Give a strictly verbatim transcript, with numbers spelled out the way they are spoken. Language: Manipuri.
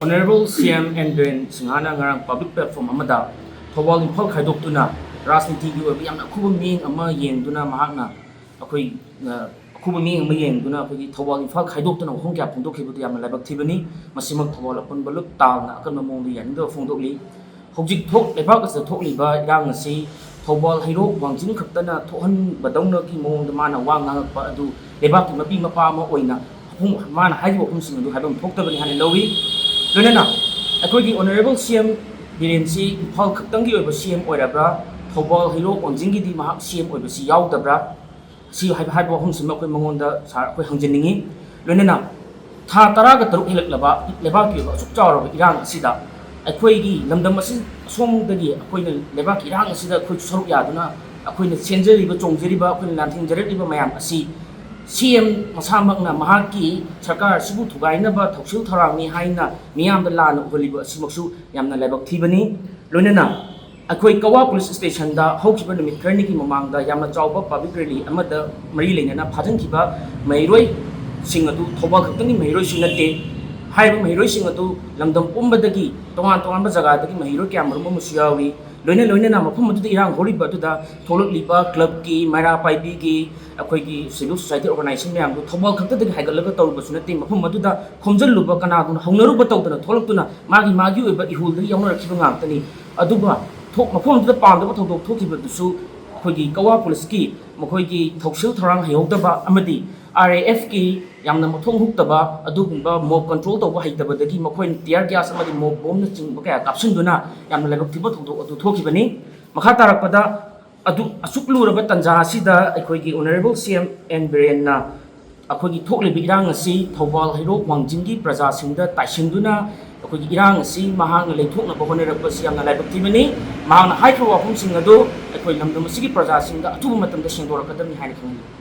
Honorable C M N Biren Singha ꯅ ꯉꯔꯥꯡ public platform ꯑꯃꯗ ꯊꯧꯕꯥꯜ ꯏꯝꯐꯥꯜ ꯈꯥꯏꯗꯣꯛꯇꯨꯅ ꯔꯥꯖꯅꯤꯇꯤꯒꯤ ꯑꯣꯏꯕ ꯌꯥꯝꯅ ꯑꯈꯨꯕ ꯃꯤꯠꯌꯦꯡ ꯑꯃ ꯌꯦꯡꯗꯨꯅ ꯃꯍꯥꯛꯅ ꯑꯩꯈꯣꯏ, ꯑ, ꯑꯈꯨꯕ ꯃꯤꯠꯌꯦꯡ ꯑꯃ ꯌꯦꯡꯗꯨꯅ ꯑꯩꯈꯣꯏꯒꯤ ꯊꯧꯕꯥꯜ ꯏꯝꯐꯥꯜ ꯈꯥꯏꯗꯣꯛꯇꯨꯅ ꯋꯥꯐꯝ ꯀꯌꯥ ꯐꯣꯡꯗꯣꯛꯈꯤꯕꯗꯨ ꯌꯥꯝꯅ ꯂꯥꯏꯕꯛ ꯊꯤꯕꯅꯤ꯫ ꯃꯁꯤꯃꯛ ꯊꯧꯕꯥꯜ ꯑꯄꯨꯟꯕ ꯂꯨꯞ ꯇꯥꯜꯅ ꯑꯀꯟꯕ ꯃꯑꯣꯡꯗ ꯌꯥꯅꯤꯡꯗꯕ ꯐꯣꯡꯗꯣꯛꯂꯤ꯫ ꯍꯧꯖꯤꯛ ꯊꯣꯛ-, ꯂꯩꯕꯥꯛ ꯑꯁꯤꯗ ꯊꯣꯛꯂꯤꯕ ꯏꯔꯥꯡ ꯑꯁꯤ ꯊꯧꯕꯥꯜ ꯍꯩꯔꯣꯛ ꯋꯥꯡꯖꯤꯡ ꯈꯛꯇꯅ ꯊꯣꯛꯍꯟꯕꯗꯧꯅꯒꯤ ꯃꯑꯣꯡꯗ ꯃꯥꯅ ꯋꯥ ꯉꯥꯡꯉꯛꯄ ꯑꯗꯨ ꯂꯩꯕꯥꯛꯀꯤ ꯃꯄꯤ ꯃꯄꯥ ꯑꯃ ꯑꯣꯏꯅ ꯃꯥꯅ ꯍꯥꯏꯔꯤꯕ ꯋꯥꯐꯝꯁꯤꯡ ꯑꯗꯨ ꯍꯥꯏꯐꯝ ꯊꯣꯛꯇꯕꯅꯤ ꯍꯥꯏꯅ ꯂꯧꯏ꯫ ꯂꯣꯏꯅꯅ ꯑꯩꯈꯣꯏꯒꯤ Honorable C M ꯕꯤꯔꯦꯟꯁꯤ ꯏꯝꯐꯥꯜ ꯈꯛꯇꯪꯒꯤ ꯑꯣꯏꯕ C M ꯑꯣꯏꯔꯕ꯭ꯔꯥ? ꯊꯧꯕꯥꯜ ꯍꯩꯔꯣꯛ ꯋꯥꯡꯖꯤꯡꯒꯤꯗꯤ ꯃꯍꯥꯛ C M ꯑꯣꯏꯕꯁꯤ ꯌꯥꯎꯗꯕ꯭ꯔꯥ? ꯁꯤ ꯍꯥꯏꯕ, ꯍꯥꯏꯕ ꯋꯥꯐꯝꯁꯤꯃ ꯑꯩꯈꯣꯏ ꯃꯉꯣꯟꯗ ꯁꯥꯔ ꯑꯩꯈꯣꯏ ꯍꯪꯖꯅꯤꯡꯉꯤ꯫ ꯂꯣꯏꯅꯅ ꯊꯥ ꯇꯔꯥꯒ ꯇꯔꯨꯛ ꯍꯦꯜꯂꯛꯂꯕ ꯂꯩꯕꯥꯛꯀꯤ ꯑꯣꯏꯕ ꯑꯁꯨꯛ ꯆꯥꯎꯔꯕ ꯏꯔꯥꯡ ꯑꯁꯤꯗ ꯑꯩꯈꯣꯏꯒꯤ ꯂꯝꯗꯝ ꯑꯁꯤ ꯑꯁꯣꯝꯗꯒꯤ ꯑꯩꯈꯣꯏꯅ ꯂꯩꯕꯥꯛꯀꯤ ꯏꯔꯥꯡ ꯑꯁꯤꯗ ꯑꯩꯈꯣꯏ ꯁꯔꯨꯛ ꯌꯥꯗꯨꯅ ꯑꯩꯈꯣꯏꯅ ꯆꯦꯟꯖꯔꯤꯕ, ꯆꯣꯡꯖꯔꯤꯕ, ꯑꯩꯈꯣꯏꯅ ꯂꯥꯟꯊꯦꯡꯖꯔꯛꯂꯤꯕ ꯃꯌꯥꯝ ꯑꯁꯤ C M ꯃꯁꯥꯃꯛꯅ ꯃꯍꯥꯛꯀꯤ ꯁꯔꯀꯥꯔ ꯑꯁꯤꯕꯨ ꯊꯨꯒꯥꯏꯅꯕ ꯊꯧꯁꯤꯜ ꯊꯧꯔꯥꯡꯅꯤ ꯍꯥꯏꯅ ꯃꯤꯌꯥꯝꯗ ꯂꯥꯟꯅ ꯎꯍꯜꯂꯤꯕ ꯑꯁꯤꯃꯛꯁꯨ ꯌꯥꯝꯅ ꯂꯥꯏꯕꯛ ꯊꯤꯕꯅꯤ꯫ ꯂꯣꯏꯅꯅ ꯑꯩꯈꯣꯏ ꯀꯋꯥ ꯄꯨꯂꯤꯁ ꯁ꯭ꯇꯦꯁꯟꯗ ꯍꯧꯈꯤꯕ ꯅꯨꯃꯤꯠ ꯈꯔꯅꯤꯒꯤ ꯃꯃꯥꯡꯗ ꯌꯥꯝꯅ ꯆꯥꯎꯕ public rally ꯑꯃꯗ ꯃꯔꯤ ꯂꯩꯅꯅ ꯐꯥꯖꯤꯟꯈꯤꯕ ꯃꯍꯩꯔꯣꯏꯁꯤꯡ ꯑꯗꯨ ꯊꯧꯕꯥꯜ ꯈꯛꯇꯪꯒꯤ ꯃꯍꯩꯔꯣꯏꯁꯨ ꯅꯠꯇꯦ꯫ ꯍꯥꯏꯔꯤꯕ ꯃꯍꯩꯔꯣꯏꯁꯤꯡ ꯑꯗꯨ ꯂꯝꯗꯝ ꯄꯨꯝꯕꯗꯒꯤ ꯇꯣꯉꯥꯟ ꯇꯣꯉꯥꯟꯕ ꯖꯒꯥꯗꯒꯤ ꯃꯍꯩꯔꯣꯏ ꯀꯌꯥ ꯃꯔꯨꯝ ꯑꯃꯁꯨ ꯌꯥꯎꯔꯤ꯫ ꯂꯣꯏꯅ ꯂꯣꯏꯅꯅ ꯃꯐꯝ ꯑꯗꯨꯗ ꯏꯔꯥꯡ ꯍꯧꯔꯤꯕ ꯑꯗꯨꯗ ꯊꯣꯛꯂꯛꯂꯤꯕ clubꯀꯤ, ꯃꯩꯔꯥ ꯄꯥꯏꯕꯤꯒꯤ, ꯑꯩꯈꯣꯏꯒꯤ civil society organization ꯃꯌꯥꯝꯗꯨ ꯊꯧꯕꯥꯜ ꯈꯛꯇꯗꯒꯤ ꯍꯥꯏꯒꯠꯂꯒ ꯇꯧꯔꯨꯕꯁꯨ ꯅꯠꯇꯦ꯫ ꯃꯐꯝ ꯑꯗꯨꯗ ꯈꯣꯝꯖꯤꯜꯂꯨꯕ ꯀꯅꯥꯒꯨꯝꯕ ꯍꯧꯅꯔꯨꯕ ꯇꯧꯗꯅ ꯊꯣꯛꯂꯛꯇꯨꯅ ꯃꯥꯒꯤ ꯃꯥꯒꯤ ꯑꯣꯏꯕ ꯏꯍꯨꯜꯗ ꯌꯥꯎꯅꯔꯛꯈꯤꯕ ꯉꯥꯛꯇꯅꯤ꯫ ꯑꯗꯨꯒ ꯊꯣꯛ-, ꯃꯐꯝ ꯑꯗꯨꯗ ꯄꯥꯝꯗꯕ ꯊꯧꯗꯣꯛ ꯊꯣꯛꯈꯤꯕꯗꯨꯁꯨ ꯑꯩꯈꯣꯏꯒꯤ ꯀꯋꯥ ꯄꯨꯂꯤꯁꯀꯤ ꯃꯈꯣꯏꯒꯤ ꯊꯧꯁꯤꯜ ꯊꯧꯔꯥꯡ ꯍꯩꯍꯧꯗꯕ ꯑꯃꯗꯤ R A Fꯀꯤ ꯌꯥꯝꯅ ꯃꯊꯣꯡ ꯍꯨꯛꯇꯕ ꯑꯗꯨꯒꯨꯝꯕ mob control ꯇꯧꯕ ꯍꯩꯇꯕꯗꯒꯤ ꯃꯈꯣꯏꯅ tear gas ꯑꯃꯗꯤ mob bombꯅꯆꯤꯡꯕ ꯀꯌꯥ ꯀꯥꯞꯁꯤꯟꯗꯨꯅ ꯌꯥꯝꯅ ꯂꯥꯏꯕꯛ ꯊꯤꯕ ꯊꯧꯗꯣꯛ ꯑꯗꯨ ꯊꯣꯛꯈꯤꯕꯅꯤ꯫ ꯃꯈꯥ ꯇꯥꯔꯛꯄꯗ ꯑꯗꯨ ꯑꯁꯨꯛ ꯂꯨꯔꯕ ꯇꯥꯟꯖꯥ ꯑꯁꯤꯗ ꯑꯩꯈꯣꯏꯒꯤ Honorable C M N ꯕꯤꯔꯦꯟꯅ ꯑꯩꯈꯣꯏꯒꯤ ꯊꯣꯛꯂꯤꯕ ꯏꯔꯥꯡ ꯑꯁꯤ ꯊꯧꯕꯥꯜ ꯍꯩꯔꯣꯛ ꯋꯥꯡꯖꯤꯡꯒꯤ ꯄ꯭ꯔꯖꯥꯁꯤꯡꯗ ꯇꯥꯏꯁꯤꯟꯗꯨꯅ ꯑꯩꯈꯣꯏꯒꯤ ꯏꯔꯥꯡ ꯑꯁꯤ ꯃꯍꯥꯛꯅ ꯂꯩꯊꯣꯛꯅꯕ ꯍꯣꯠꯅꯔꯛꯄꯁꯤ ꯌꯥꯝꯅ ꯂꯥꯏꯕꯛ ꯊꯤꯕꯅꯤ꯫ ꯃꯍꯥꯛꯅ ꯍꯥꯏꯈꯤꯕ ꯋꯥꯐꯝꯁꯤꯡ ꯑꯗꯨ ꯑꯩꯈꯣꯏ ꯂꯝꯗꯝ ꯑꯁꯤꯒꯤ ꯄ꯭ꯔꯖꯥꯁꯤꯡꯗ ꯑꯊꯨꯕ ꯃꯇꯝꯗ ꯁꯦꯡꯗꯣꯔꯛꯀꯗꯕꯅꯤ ꯍꯥꯏꯅ ꯈꯪꯍꯜꯂꯤ꯫